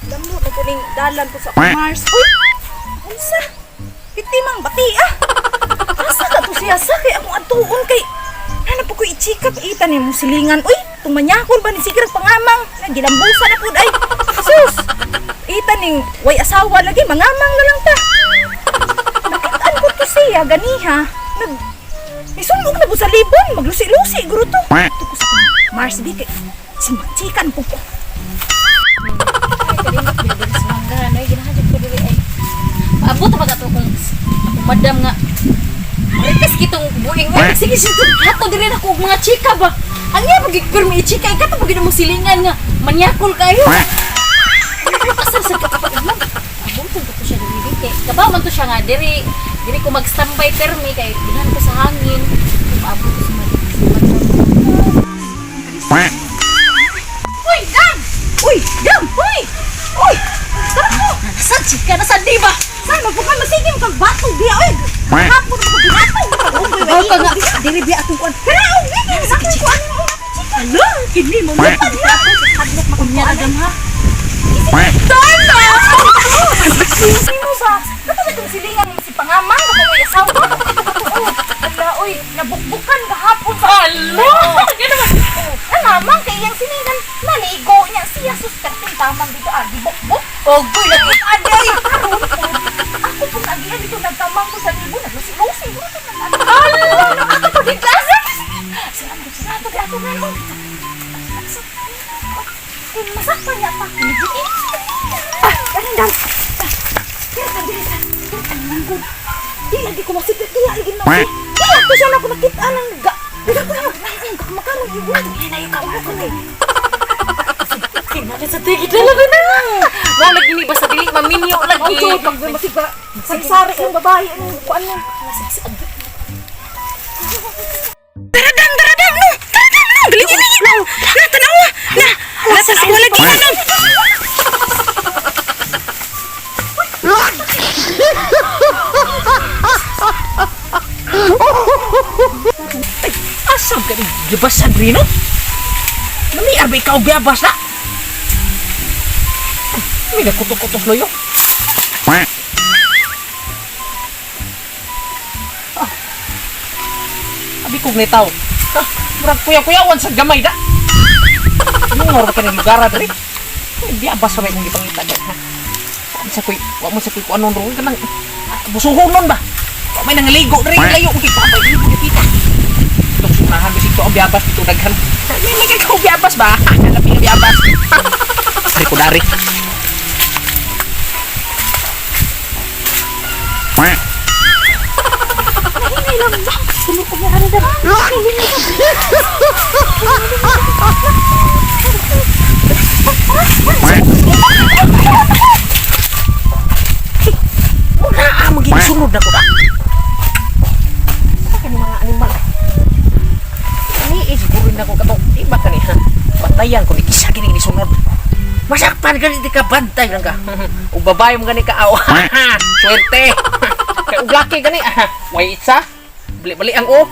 Damo na kuning dalan ko sa Mars. Uy! Unsa? Piti mang bati ah. Asa ka to siya sa kay akong atuon kay Hanap ko i-check up ita ni mo silingan. Uy, tumanyakol ba ni sigrag pangamang? Nagilambusa na pud ay. Sus. Ita ning way asawa lagi mangamang na lang ta. Nakitaan ko to siya ganiha. Nag Nisumog na po sa libon, maglusi-lusi guro to. Ito ko sa Mars B kay simachikan po ko. Ay, kalingap ba diri sa manggahan ay ginahan ko diri ay. Paabot pa kato kung akong madam nga. Marites kitong buing oy. Sige sige hato diri na ko og mga chika ba. Ang iya pag pirmi i-chika ikato pag mo silingan nga manyakol kayo. Asa sa kapag Abuton ko to siya diri kay kabaw man to siya nga diri diri ko mag-standby permi kay ginahan ko sa hangin. Paabot ko sa madam. Uy, Dam! Uy, Dam! Uy! Uy! Tara ko! Nasaan chika? Nasaan di ba? Saan magpukan masigim kag batog diya oy. Hapon ko binatog. Ay, ka nga. Dili biya atong kuan. Pero gini sa akong kuan mo. Ala, kini mo mo. Hadlok Unya agam ha. Tana! Sino ba? Kato sa itong silingan si pangamang ka may asawa. Ala, oy, nabukbukan gahapon sa... Ala! Gano'n Nangamang kay iyang silingan, naligo niya siya sus perting tamang dito ah, gibukbuk. Ogoy lagi. Aday, karon po. Ako pong agihan dito nagtamang ko sa libo, naglusi-lusi. Ala, ako pa din klase. Saan ko ato nga no? Masakpan niya pa. Ah, kanin dam. Kaya ka diri sa manggod. Di lagi ko masikip, di lagi na. Di to siya na ko nakita nang ga. Di ko na makano ibuto. Hinayo ka ulo ko ni. Kinari sa tigid na lang na. Mo lagi ni basta dili maminyo lagi. Ang pag masig ba. Sari-sari yung babae ang kuan mo. Taradam, taradam, no! Taradam, no! Galing galing no! Na, tanawa! Na, na, tanawa lagi na, no! Ay, asam ka ni gibasan rino? Nami arba ikaw biyabas na? May nakutok-kutos loyo. Ah, abi kong nitaw. Ah, murag kuya-kuyawan sa gamay da. Yung ba ka ng lugar diri? Ay, biyabas sa may kong gipangita dyan, ha? Wa man sa kuy, wa man sa kuy kung anong roon kanang busuhon nun ba? Wa may nangaligo diri layo kay papay dili kita. Itong sunahan bisig to ang biyabas dito daghan. May may kay biyabas ba? Lapi ang biyabas. Ari ko dari. Wala ah, magiging sunod na ko na. Sa kani mga animal. Ni siguro na ko kato. Di ba kani ha? Batayan ko ni kisa gini ni sunod. Masakpan gani di ka bantay lang ka. Ug babae mo gani ka aw. Swerte. Kay ug laki gani ah. Way itsa. Bali-bali ang o.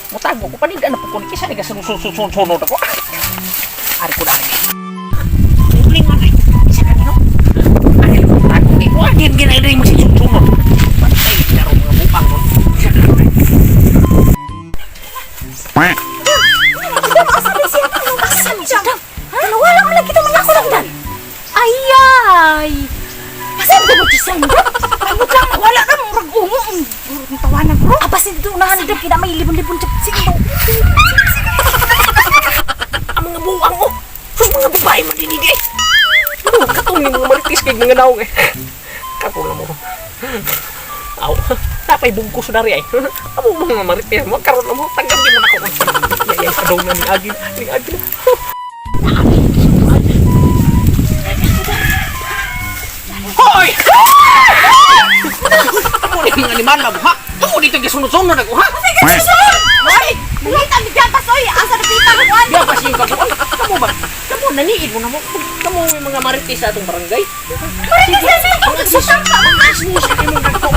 Mutago ko panida na po ko ni kisa ni ka sunod ako. Ari ko dari. Bling man ay. Kisa kani no. Ari ko tago ni. Wa gin gin ay mo si sunod. Bantay karo mga bupang ron. Kisa kani. Dam, asa na siya? Asa na siya? Ha? Wala mo lagi ito ako lang dan. Ayay. Asa ba mo siya? Abot lang, wala na murag ungo. Murag tawanan bro. Abas dito unahan dito kina may libon-libon dyan. Sige daw. Sige, sige. Ang mga buwang oh. Sus mga babae man din eh. Ano katong ni mga maritis kay mga naong eh. Kako lang mo. Aw, napay bungkus na rin ay. Amo mga maritis mo karon na mo tanggap di mo na ko. Yay yay sa na ni Agin, ni Agin. Hoy! Amo ni mga animal na mo ha? Amo dito gisunod-sunod ako ha? Oy! Ngita mi gatas oy, asa na pita ko kuan? Di ba siyang kabuan? Kamu ba? Kamu naniid mo na mo. Kamu may mga marites sa atong barangay. Marites na siya kung nagsusang ka mga. Chismosa kay mong dagko.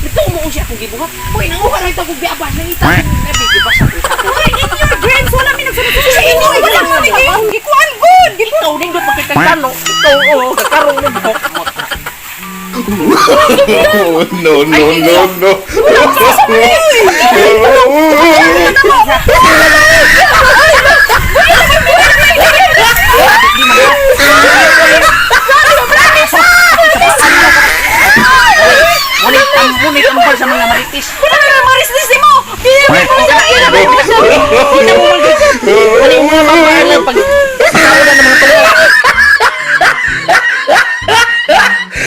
Nagtuo mo siya akong gibuhat. Hoy, nanguha ra ito kong biabas nang ita. Nabigibas ako sa Uy, in your dreams wala mi nagsunod sa inyo. Wala mi gikuan good. Ikaw Kano, ikaw, oh, kakarong mo buhok. Oh, no, no, no, no.